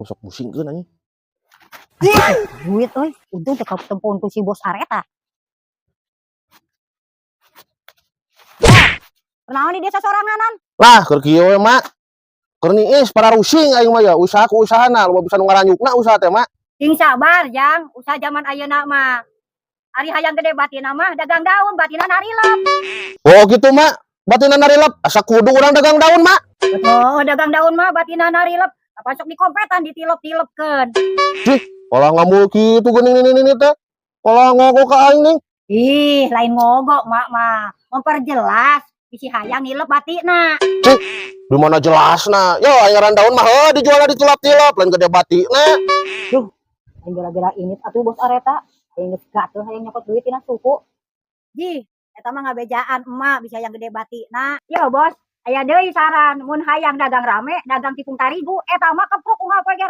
Sok pusingkeun anjing. Duit euy, untung teu katempoan ku si bos Areta. Kunaon di desa soranganan? Lah, keur kieu we, Mak. Keur niis para rusing aing mah ya, usaha ku usahana, loba bisa nu ngaranyukna usaha teh, Mak. Sing sabar, Jang, usaha zaman ayeuna mah. Ari hayang gede batina mah dagang daun, batina narilep. Oh gitu, Mak. Batina narilep, asa kudu urang dagang daun, Mak. Oh, dagang daun mah batina narilep. Apa sok dikompetan ditilep-tilepkeun. Pola ngamul kitu geuning ini teh. Pola ngogok ka aing nih. Ih, lain ngogok, Mak mah. Memperjelas bisi hayang nilep batina. Di mana jelasna? Yo aing ngaran daun mah heuh dijualna ditilap-tilap, lain gede batina. Aing gara-gara ini atuh bos Areta. Aing geus gatel hayang nyokot duit tina suku. Ji, eta mah ngabejaan emak bisa yang gede batina. Yo, Bos, aya deui saran mun hayang dagang rame, dagang tipung tarigu, eta mah keprok unggal poe ge.